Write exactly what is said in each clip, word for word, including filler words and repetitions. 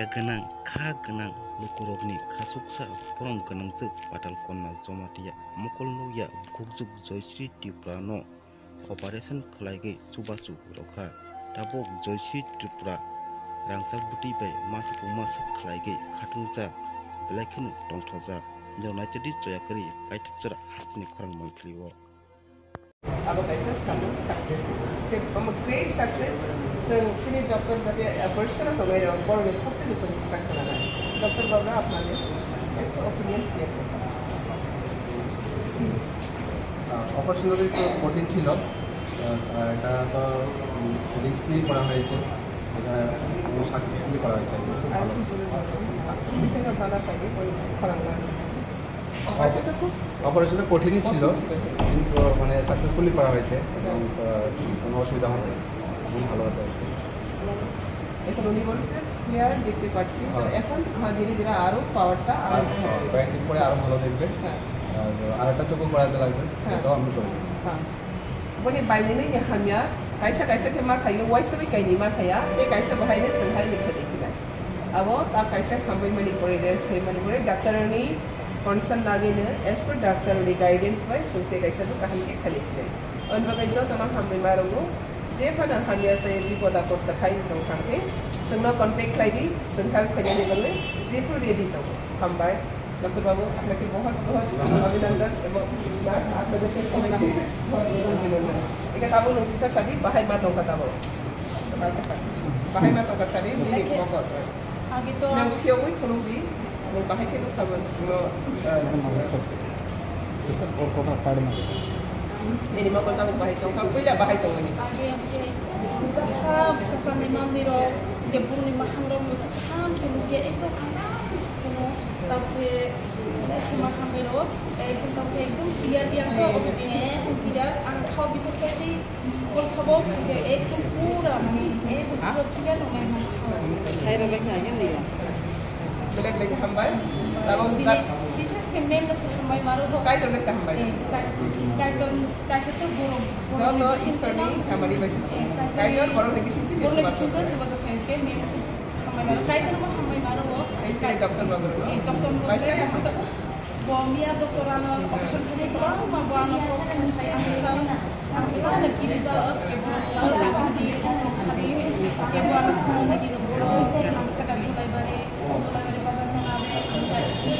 Gwnang kha gwnang lukurokni khachuksa borom gwnangjwk Patalkonna Jamatia mokol nukya bukhukjwk Joyshri Tripura no operation khwlaigwi chubachu rwkha. Tabuk Joyshri Tripura rangchak bwtwi bai ma tubuma swk khwlaigwi khatungjak belai kheno tongthokjak. Jora naitodi choya kwrwi paithak jora hasteni khorang mangpili o. Abo kaisa samung success. Tei omo great success. Chwng chini doctor jati, eh, professional tongnai rok, borok ni khoptwi ni chwng bwsa khwnanai. Doctor Babra, apnani ekta opinion share করুন। আহ, অপারেশনটা একটু কঠিন ছিল। আহ, আহ, এটা তো, উম, রিস্ক নিয়ে করা হয়েছে। এটা কোনো সাকসেসফুলি করা হয়েছে আর কি। খুব ভালো। আর কি বলবো? আজকে patient রা বাধা পাইনি, ওই খরাং লাগে। অপারেশনটা খুব অপারেশনটা কঠিনই ছিল, কঠিন ছিল। কিন্তু মানে সাকসেসফুলি করা হয়েছে এবং, আহ, কোনো অসুবিধা হয়নি। এখন ভালো হতে হবে। এখন উনি বলছে ক্লিয়ার দেখতে পাচ্ছি, তো হ্যাঁ। এখন, হ্যাঁ, ধীরে ধীরে আরো পাওয়ারটা আর, আরো হ্যাঁ, হয়ে গেছে। কয়েকদিন পরে আরো ভালো দেখবে। হ্যাঁ। আর আরেকটা চোখও করাতে লাগবে, হ্যাঁ। এটাও আমি করে দেবো। হ্যাঁ। Boni bainini ni hamya, kaisa kaisa khe ma khaio, waisa bai kaini ma khaya, tei kaisa bo haino chwng haino khe de khinai. Abo ta kaisa hambai mani pore, rest khai mani pore, doctor ni concern lagwi no, as per doctor ni guidance bai chwng tei kaisa bo kaham khe khali khinai. Oni bagwi joto no hambai ma rwngo, je phano hamya se bipod apod ta khai tong kha khe, chwng no contact khlai di, chwng help khainani bagwi jephru ready tongo. Hambai. Doctor Babu, আপনাকে বহুত বহুত অভিনন্দন এবং আপনাদেরকে সবাইকে বহুত বহুত অভিনন্দন। এটা কাবুল অফিসার সাদি বাহাই মা তঙ্কা তাবো। বাহাই মা তঙ্কা সাদি, মিনি মকর। আগে তো না, উঠিয়া ওই কোনো দি, না, বাহাই কেন খাবো? Ini mokol tabuk bahai tongkha, puila bahai tongmani. Age, age, jaksa bwsani mandirok, je bumni mahangrok, kaham khe nukya, ekdom kaham khe nukya, tabuk khe, ekdom kaham khe nukya, ekdom tabuk khe, ekdom clear, ekdom clear, ang thao biswas khe tei Belek belek hambai. Tamo sini, bises ke mem no hambai maro ho. Kaitor belek hambai. Eh, kai-, kaitor, kaitor to borok, borok joto ni bisingo Iswar ni no. Hamari bai sisi. Eh, kaitor, kaitor borok ni bisingo borok ni bisingo subajo khe, khe mem no hambai maro. Kaitor bo hambai maro ho. Tei sini doctor babu. Eh, doctor babu. Bai sini. Bo miya doctor ano operation khainai kwbangma bo ano kok sai ang sa ang kwbangma kiri jao ke bo ano sadi ke bo ano sadi ke bo ano sadi ang sa ka Dulaibari Dulaibari bazar thang ane ang ka ki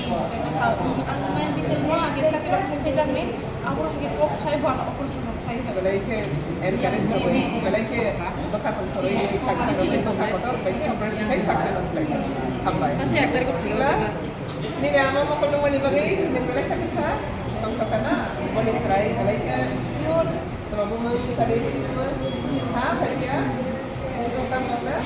sa ang main detail mo age sa ke bang sampai jang ni abo ke kok sai bo ano operation khai. Belai khe encourage sabai belai khe bwkha tongthorwi thaksa rok bwkha kotor bai khe operation khai success khlai. Hambai. Sila Nini ama mokol tongmani bagwi nwng belai kha kha tongkha na, boni chwrai belai kha cute, tamo bumung sari bumung ha phariya, tongkha na.